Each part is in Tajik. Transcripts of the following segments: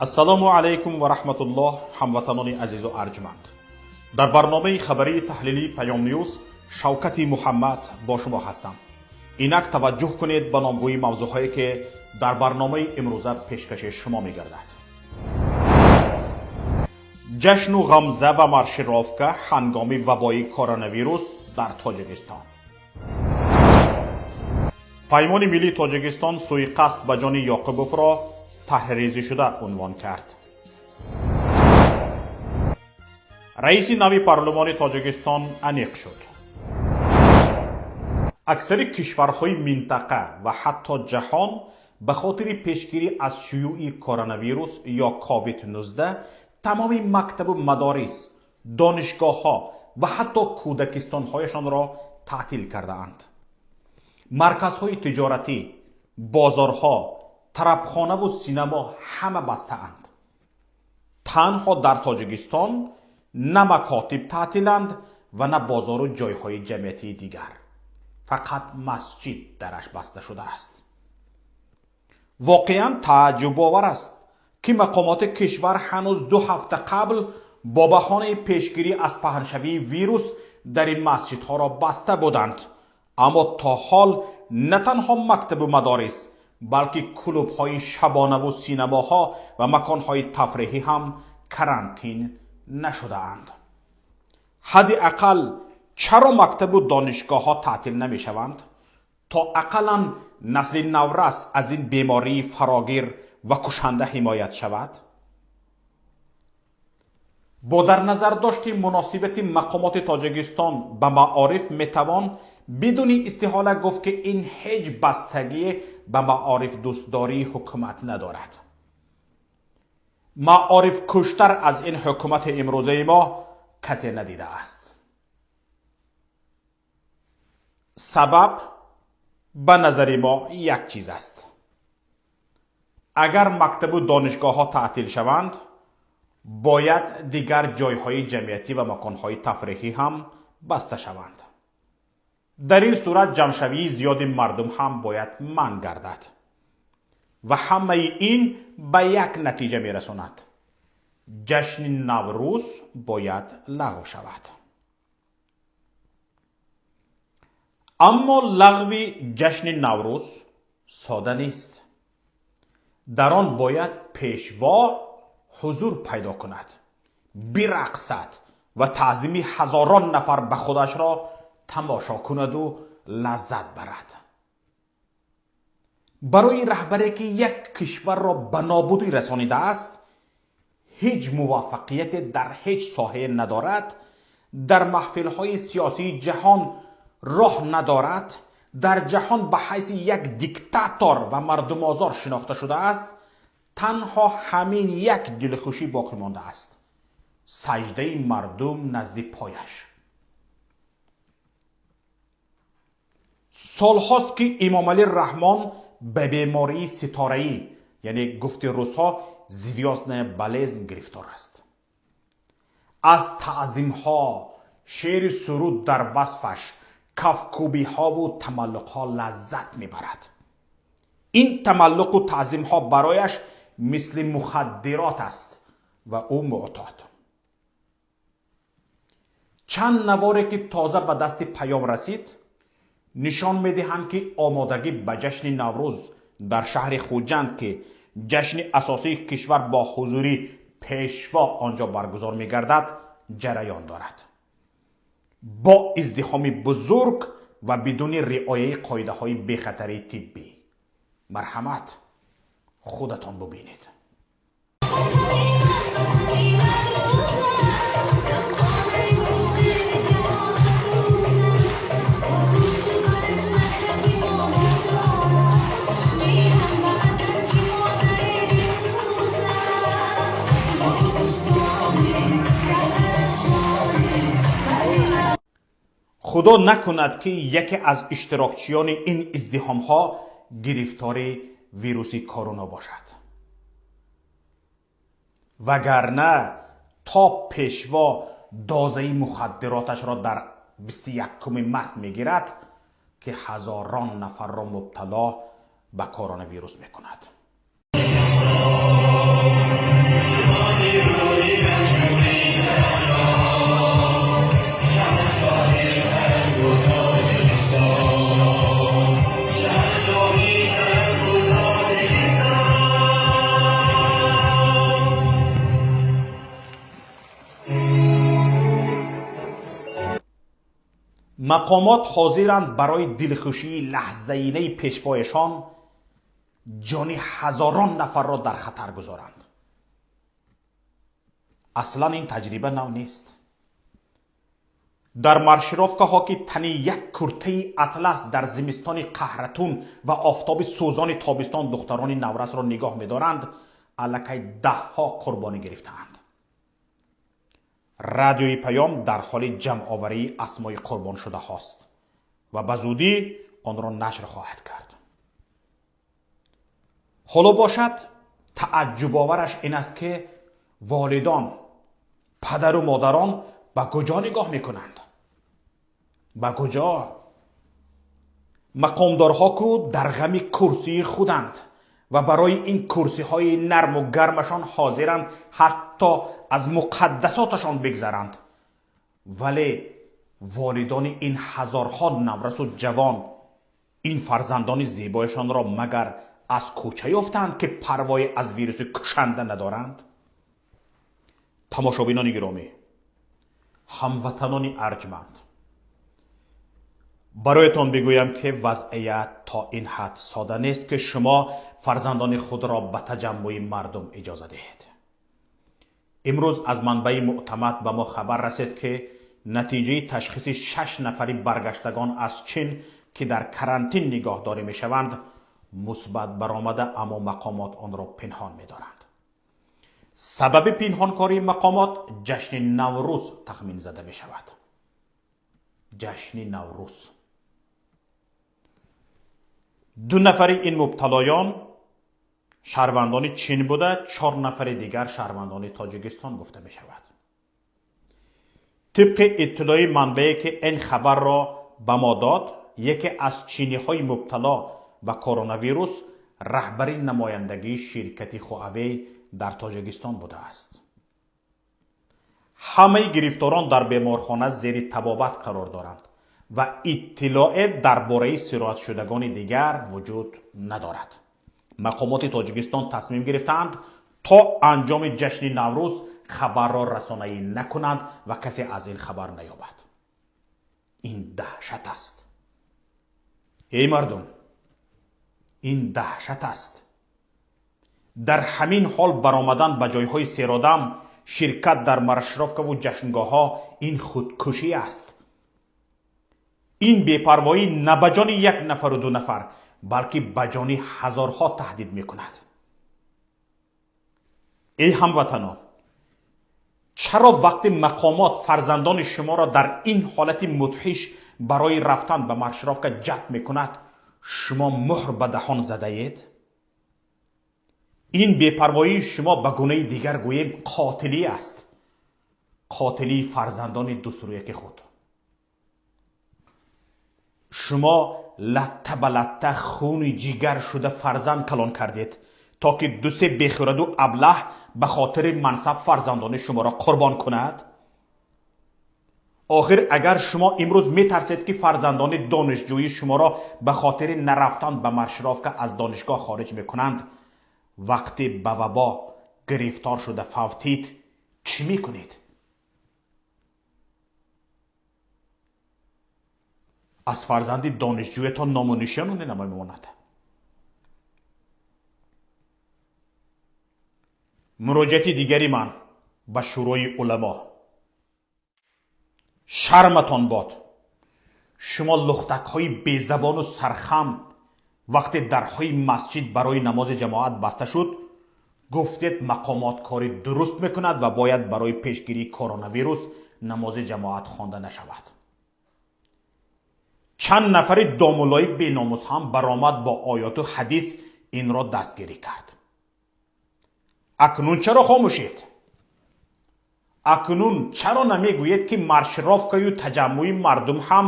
Ассалому алайкум ва раҳматуллоҳ, ҳамватанони азизу арҷманд. Дар барномаи хабарии таҳлилии Паём Ньюз Шавкати Муҳаммад бо шумо ҳастам. Инак таваҷҷӯҳ кунед ба номгӯи мавзӯъҳое ки дар барномаи имрӯза пешкаши шумо мегардад. Ҷашну ғамза ва маршировка ҳангоми вабои коронавирус дар Тоҷикистон. Паймони миллии Тоҷикистон суиқасд ба ҷони Ёқубовро таҳризишуда унвон кард. Раиси нави парлумони Тоҷикистон аниқ шуд. Аксари кишварҳои минтақа ва ҳатто ҷаҳон ба хотири пешгирӣ аз шуюи коронавирус ё COVID-19 тамоми мактабу мадорис, донишгоҳҳо ва ҳатто кӯдакистонҳояшонро таътил кардаанд. Марказҳои тиҷоратӣ, бозорҳо, тарабхонаву синамо ҳама бастаанд. Танҳо дар Тоҷикистон на макотиб таътиланд ва на бозору ҷойҳои ҷамъиятии дигар. Фақат масҷид дараш баста шудааст. Воқеан тааҷҷубовар аст, ки мақомоти кишвар ҳанӯз 2 ҳафта қабл бо баҳонаи пешгирӣ аз паҳншавии вирус дар ин масҷидҳоро баста буданд. Аммо то ҳол на танҳо мактабу мадорис, балки клубҳои шабонаву синамоҳо ва маконҳои тафриҳӣ ҳам карантин нашудаанд. Ҳадди ақал чаро мактабу донишгоҳҳо таътил намешаванд, то ақаллан насли наврас аз ин бемории фарогир ва кушанда ҳимоят шавад? Бо дар назардошти муносибати мақомоти Тоҷикистон ба маориф метавон бидуни истиҳола гуфт, ки ин ҳеҷ бастагие ба маорифдӯстдории ҳукумат надорад. Маорифкуштар аз ин ҳукумати имрӯзаи мо касе надидааст. Сабаб ба назари мо як чиз аст. Агар мактабу донишгоҳҳо таътил шаванд, бояд дигар ҷойҳои ҷамъиятӣ ва маконҳои тафриҳӣ ҳам баста шаванд. Дар ин сурат ҷамъшавии зиёди мардум ҳам бояд манъ гардад ва ҳамаи ин ба як натиҷа мерасонад. Ҷашни Наврӯз бояд лағв шавад. Аммо лағви ҷашни Наврӯз сода нест. Дар он бояд пешво ҳузур пайдо кунад, бирақсад ва таъзими ҳазорон нафар ба худашро тамошо кунаду лаззат барад. Барои раҳбаре ки як кишварро ба нобудӣ расонидааст, ҳеҷ муваффақияте дар ҳеҷ соҳае надорад, дар маҳфилҳои сиёсии ҷаҳон роҳ надорад, дар ҷаҳон ба ҳайси як диктатор ва мардумозор шинохта шудааст, танҳо ҳамин як дилхушӣ боқӣ мондааст: саҷдаи мардум назди пояш. Солҳост ки Эмомалӣ Раҳмон ба бемории ситораӣ, яъне гуфти русҳо звёздная болезнь гирифтор аст. Аз таъзимҳо, шеъри суруд дар васфаш, кафкӯбиҳову тамаллуқҳо лаззат мебарад. Ин тамаллуқу таъзимҳо барояш мисли мухаддирот аст ва ӯ муътод. Чанд наворе ки тоза ба дасти Паём расид, нишон медиҳанд, ки омодагӣ ба ҷашни Наврӯз дар шаҳри Хуҷанд, ки ҷашни асосии кишвар бо ҳузури пешво онҷо баргузор мегардад, ҷараён дорад. Бо издиҳоми бузург ва бидуни риояи қоидаҳои бехатарии тиббӣ. Марҳамат, худатон бубинед. Худо накунад, ки яке аз иштирокчиёни ин издиҳомҳо гирифтори вируси корона бошад. Вагарна то пешво дозаи мухаддироташро дар 21 март мегирад, ки ҳазорон нафарро мубтало ба коронавирус мекунад. Мақомот ҳозиранд барои дилхушии лаҳзаинаи пешвояшон ҷони ҳазорон нафарро дар хатар гузоранд. Аслан ин таҷриба нав нест. Дар маршировкаҳо, ки тани як куртаи атлас дар зимистони қаҳратун ва офтоби сӯзони тобистон духтарони наврасро нигоҳ медоранд, аллакай даҳҳо қурбонӣ гирифтаанд. Радиои Паём дар ҳоли ҷамъоварии асмои қурбоншудаҳост ва ба зудӣ онро нашр хоҳад кард. Ҳоло бошад, тааҷҷубовараш ин аст, ки волидон, падару модарон ба куҷо нигоҳ мекунанд? Ба куҷо? Мақомдорҳо ку дар ғами курсии худанд ва барои ин курсиҳои нарму гармашон ҳозиранд ҳатто аз муқаддасоташон бигзаранд. Вале волидони ин ҳазорҳо наврасу ҷавон ин фарзандони зебояшонро магар аз кӯча ёфтаанд, ки парвои аз вируси кушанда надоранд? Тамошобинони гиромӣ, ҳамватанони арҷманд, бароятон бигӯям, ки вазъият то ин ҳад сода нест, ки шумо фарзандони худро ба таҷаммуи мардум иҷоза диҳед. Имрӯз аз манбаи мӯътамад ба мо хабар расид, ки натиҷаи ташхиси 6 нафари баргаштагон аз Чин, ки дар карантин нигоҳдорӣ мешаванд, мусбат баромада, аммо мақомот онро пинҳон медоранд. Сабаби пинҳонкории мақомот ҷашни Наврӯз тахмин зада мешавад. Ҷашни Наврӯз. 2 нафари ин мубталоён шаҳрвандони Чин буда, 4 нафари дигар шаҳрвандони Тоҷикистон гуфта мешавад. Тибқи иттилои манбае, ки ин хабарро ба мо дод, яке аз чиниҳои мубтало ба коронавирус раҳбари намояндагии ширкати Хуавей дар Тоҷикистон будааст. Ҳамаи гирифторон дар беморхона зери табобат қарор доранд ва иттилоъе дар бораи сироятшудагони дигар вуҷуд надорад. Мақомоти Тоҷикистон тасмим гирифтаанд то анҷоми ҷашни Наврӯз хабарро расонаӣ накунанд ва касе аз ин хабар наёбад. Ин даҳшат аст. Эй мардум, ин даҳшат аст. Дар ҳамин ҳол баромадан ба ҷойҳои серодам, ширкат дар маршировкаву ҷашнгоҳҳо ин худкушӣ аст. Ин бепарвоӣ на ба ҷони як нафару 2 нафар, балки ба ҷони ҳазорҳо таҳдид мекунад. Эй ҳамватанон, чаро вақти мақомот фарзандони шуморо дар ин ҳолати мудҳиш барои рафтан ба маршировка ҷалб мекунад, шумо муҳр ба даҳон задаед? Ин бепарвоии шумо ба гунаи дигар гӯем қотилӣ аст. Қотилии фарзандони дусрӯяки худ. Шумо латта ба латта хуни ҷигар шуда фарзанд калон кардед, то ки дусе бехираду аблаҳ ба хотири мансаб фарзандони шуморо қурбон кунад? Охир агар шумо имрӯз метарсед, ки фарзандони донишҷӯии шуморо ба хотири нарафтан ба маршировка аз донишгоҳ хориҷ мекунанд, вақте ба вабо гирифтор шуда фавтид, чӣ мекунед? Аз фарзанди донишҷӯятон ному нишоне намемонад. Муроҷиати дигари ман ба Шӯрои уламо. Шарматон бод. Шумо лухтакҳои безабону сархам вақте дарҳои масҷид барои намози ҷамоат баста шуд, гуфтед мақомот кори дуруст мекунад ва бояд барои пешгирии коронавирус намози ҷамоат хонда нашавад. Чанд нафари домулои беномус ҳам баромад бо оёту ҳадис инро дастгирӣ кард. Акнун чаро хомӯшед? Акнун чаро намегӯед, ки маршировкаю таҷаммуи мардум ҳам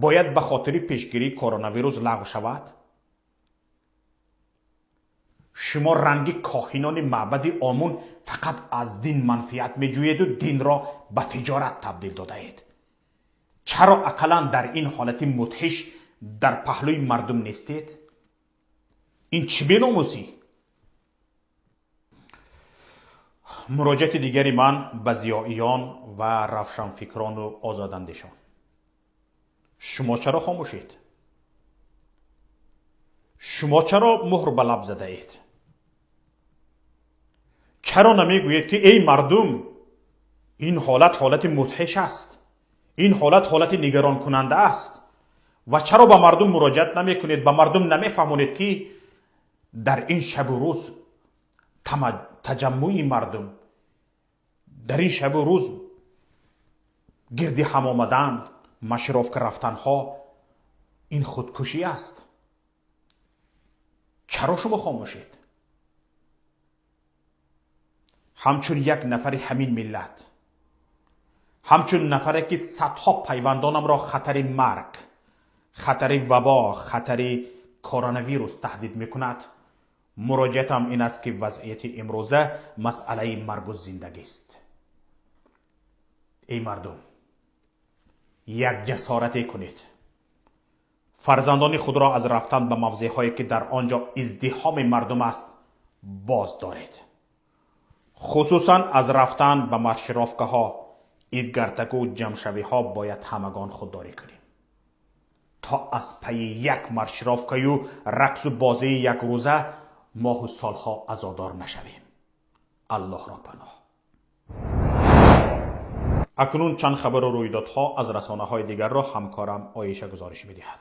бояд ба хотири пешгирии коронавирус лағв шавад? Шумо ранги коҳинони маъбади Омун фақат аз дин манфиат меҷӯеду динро ба тиҷорат табдил додаед. Чаро ақаллан дар ин ҳолати мудҳиш дар паҳлӯи мардум нестед? Ин чӣ беномусӣ? Муроҷиати дигари ман ба зиёиён ва равшанфикрону озодандешон. Шумо чаро хомӯшед? Шумо чаро муҳр ба лаб задаед? Чаро намегӯед, ки эй мардум, ин ҳолат ҳолати мудҳиш аст, ин ҳолат ҳолати нигаронкунанда аст? Ва чаро ба мардум муроҷиат намекунед, ба мардум намефаҳмонед, ки дар ин шабу рӯз таҷаммуи мардум, дар ин шабу рӯз гирди ҳам омадан, маршировка рафтанҳо ин худкушӣ аст? Чаро шумо хомӯшед? Ҳамчун як нафари ҳамин миллат, ҳамчун нафаре ки садҳо пайвандонамро хатари марг, хатари вабо, хатари коронавирус таҳдид мекунад, муроҷиатам ин аст, ки вазъияти имрӯза масъалаи маргу зиндагист. Эй мардум, як ҷасорате кунед, фарзандони худро аз рафтан ба мавзеъҳое ки дар он ҷо издиҳоми мардум аст боз доред, хусусан аз рафтан ба маршировкаҳо, идгардаку ҷамъшавиҳо бояд ҳамагон худдорӣ кунем, то аз пайи як маршировкаю рақсу бозии якрӯза моҳу солҳо азодор нашавем. Аллоҳро паноҳ. Акнун чанд хабару рӯйдодҳо аз расонаҳои дигарро ҳамкорам Оиша гузориш медиҳад.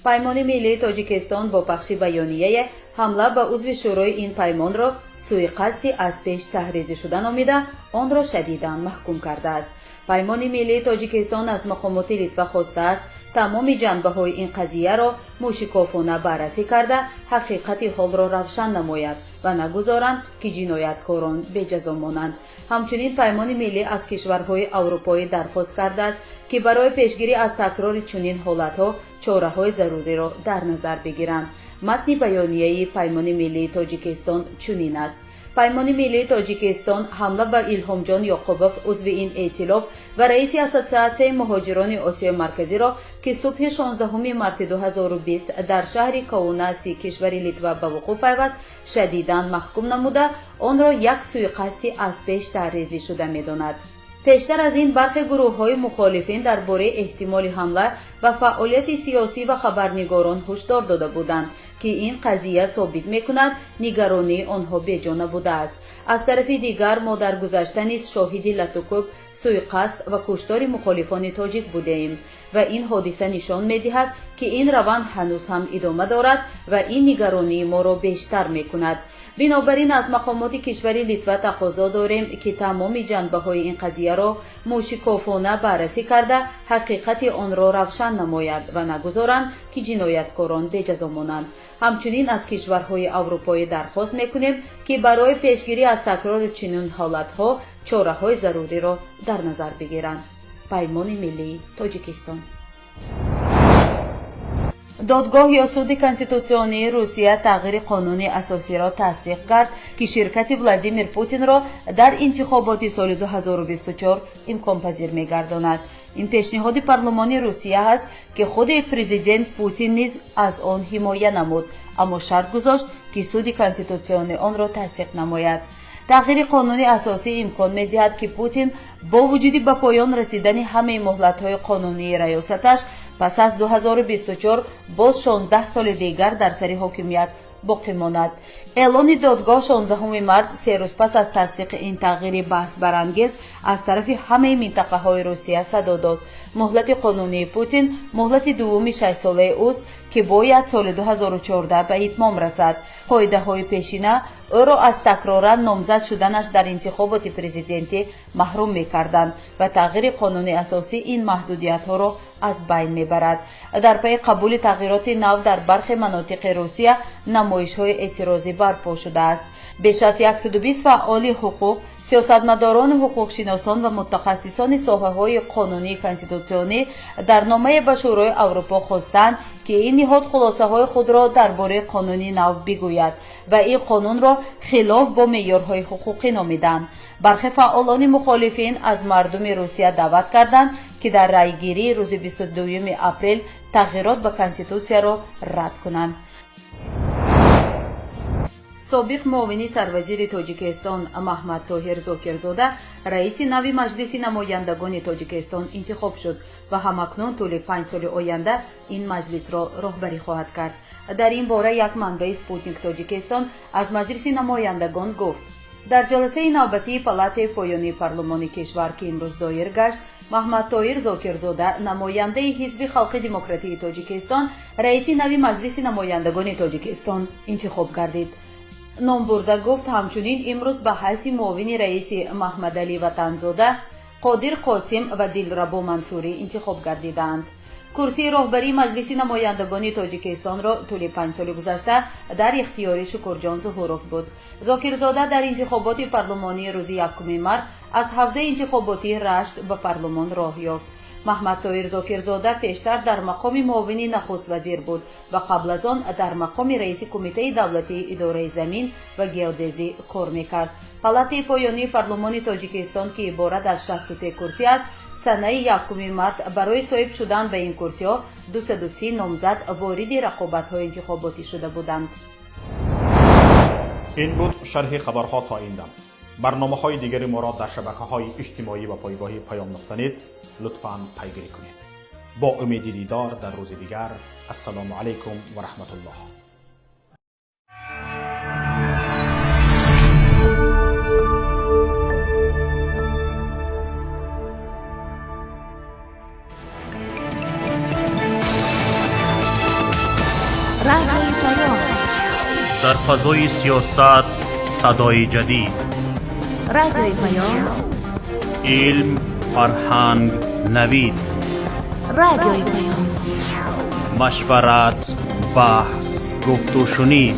Паймони миллии Тоҷикистон бо пахши баёнияе ҳамла ба узви шӯрои ин паймонро суиқасди аз пеш таҳризӣ шуда номида, онро шадидан маҳкум кардааст. Паймони миллии Тоҷикистон аз мақомоти Литва хостааст, тамоми ҷанбаҳои ин қазияро мӯшикофона баррасӣ карда, ҳақиқати ҳолро равшан намояд ва нагузоранд, ки ҷинояткорон беҷазо монанд. Ҳамчунин Паймони миллӣ аз кишварҳои аврупоӣ дархост кардааст, ки барои пешгирӣ аз такрори чунин ҳолатҳо чораҳои заруриро дар назар бигиранд. Матни баёнияи Паймони миллии Тоҷикистон чунин аст. Паймони миллии Тоҷикистон ҳамла ба Илҳомҷон Ёқубов, узви ин эътилоф ва раиси Ассотсиатсияи муҳоҷирони Осиёи Марказиро, ки субҳи 16 марти 2020 дар шаҳри Каунаси кишвари Литва ба вуқӯъ пайваст, шадидан маҳкум намуда, онро як суиқасди аз пеш таҳризӣ шуда медонад. Пештар аз ин бархе гурӯҳҳои мухолифин дар бораи эҳтимоли ҳамла ба фаъолияти сиёсӣ ва хабарнигорон ҳушдор дода буданд, ки ин қазия собит мекунад, нигаронии онҳо беҷо набудааст. Аз тарафи дигар, мо дар гузашта низ шоҳиди латукӯб, суиқасд ва куштори мухолифони тоҷик будеем ва ин ҳодиса нишон медиҳад, ки ин раванд ҳанӯз ҳам идома дорад ва ин нигаронии моро бештар мекунад. Бинобар ин аз мақомоти кишвари Литва тақозо дорем, ки тамоми ҷанбаҳои ин қазияро мӯшикофона баррасӣ карда, ҳақиқати онро равшан намояд ва нагузоранд, ки ҷинояткорон беҷазо монанд. Ҳамчунин аз кишварҳои аврупоӣ дархост мекунем, ки барои пешгирӣ аз такрори чунин ҳолатҳо чораҳои заруриро дар назар бигиранд. Паймони миллии Тоҷикистон. Додгоҳ ё суди конститутсионии Русия тағйири қонуни асосиро тасдиқ кард, ки ширкати Владимир Путинро дар интихоботи соли 2024 имконпазир мегардонад. Ин пешниҳоди парлумони Русия ҳаст, ки худи президент Путин низ аз он ҳимоя намуд, аммо шарт гузошт, ки суди конститутсионӣ онро тасдиқ намояд. Тағйири қонуни асосӣ имкон медиҳад, ки Путин бо вуҷуди ба поён расидани ҳамаи муҳлатҳои қонунии раёсаташ пас аз 2024 боз 16 соли дигар дар сари ҳокимият боқӣ монад. Эълони додгоҳ 16 март, 3 рӯз пас аз тасдиқи ин тағйири баҳсбарангез, аз тарафи ҳамаи минтақаҳои Русия садо дод. Муҳлати қонунии Путин муҳлати дуввуми шашсолаи ӯст, ки бояд соли 2014 ба итмом расад. Қоидаҳои пешина ӯро аз такроран номзад шуданаш дар интихоботи президентӣ маҳрум мекарданд ва тағйири қонуни асосӣ ин маҳдудиятҳоро аз байн мебарад. Дар пайи қабули тағйироти нав дар бархе манотиқи Русия намоишҳои эътирозӣ барпо шудааст. Беш аз 120 фаъоли ҳуқуқ, сиёсатмадорону ҳуқуқшиносон ва мутахассисони соҳаҳои қонунии конститутсионӣ дар номае ба Шӯрои Аврупо хостанд, ки ин ниҳод хулосаҳои худро дар бораи қонуни нав бигӯяд ва ин қонунро хилоф бо меъёрҳои ҳуқуқӣ номиданд. Бархе фаъолони мухолифин аз мардуми Русия даъват карданд, ки дар раъйгирии рӯзи 22 апрел тағйирот ба конститутсияро рад кунанд. Собиқ муовини сарвазири Тоҷикистон Маҳмадтоҳир Зокирзода раиси нави Маҷлиси намояндагони Тоҷикистон интихоб шуд ва ҳамакнун тӯли 5 соли оянда ин маҷлисро роҳбарӣ хоҳад кард. Дар ин бора як манбаи Спутник Тоҷикистон аз Маҷлиси намояндагон гуфт. Дар ҷаласаи навбатии палатаи поёнии парлумони кишвар, ки имрӯз доир гашт, Маҳмадтоҳир Зокирзода, намояндаи Ҳизби Халқи Демократии Тоҷикистон, раиси нави Маҷлиси намояндагони Тоҷикистон интихоб гардид. Номбурда гуфт, ҳамчунин имрӯз ба ҳайси муовини раиси Маҳмадалӣ Ватанзода, Қодир Қосим ва Дилрабо Мансурӣ интихоб гардидаанд. Курсии роҳбарии Маҷлиси намояндагони Тоҷикистонро тӯли 5 соли гузашта дар ихтиёри Шукурҷон Зуҳуров буд. Зокирзода дар интихоботи парлумонии рӯзи 1 март аз ҳавзаи интихоботии Рашт ба парлумон роҳ ёфт. Маҳмадтоҳир Зокирзода пештар дар мақоми муовини нахуствазир буд ва қабл аз он дар мақоми раиси Кумитаи давлатии идораи замин ва геодезӣ кор мекард. Палатаи поёнии парлумони Тоҷикистон, ки иборат аз 63 курсӣ аст, санаи 1 март барои соҳиб шудан ба ин курсиҳо 230 номзад вориди рақобатҳои интихоботӣ шуда буданд. Ин буд шарҳи хабарҳо то ин дам. Барномаҳои дигари моро дар шабакаҳои иҷтимоӣ ва пойгоҳи Паём нуқта нет лутфан пайгирӣ кунед. Бо умеди дидор дар рӯзи дигар. Ассалому алайкум ва раҳматуллоҳ. Дар фазои сиёсат садои ҷадид, Радиои Паём, илм, фарҳанг, навид, Радиои Паём, машварат, баҳс, гуфтушунид.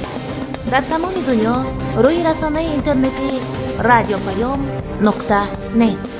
Дар тамоми дунё рӯи расонаи интернетии радиопаём нуқта нет.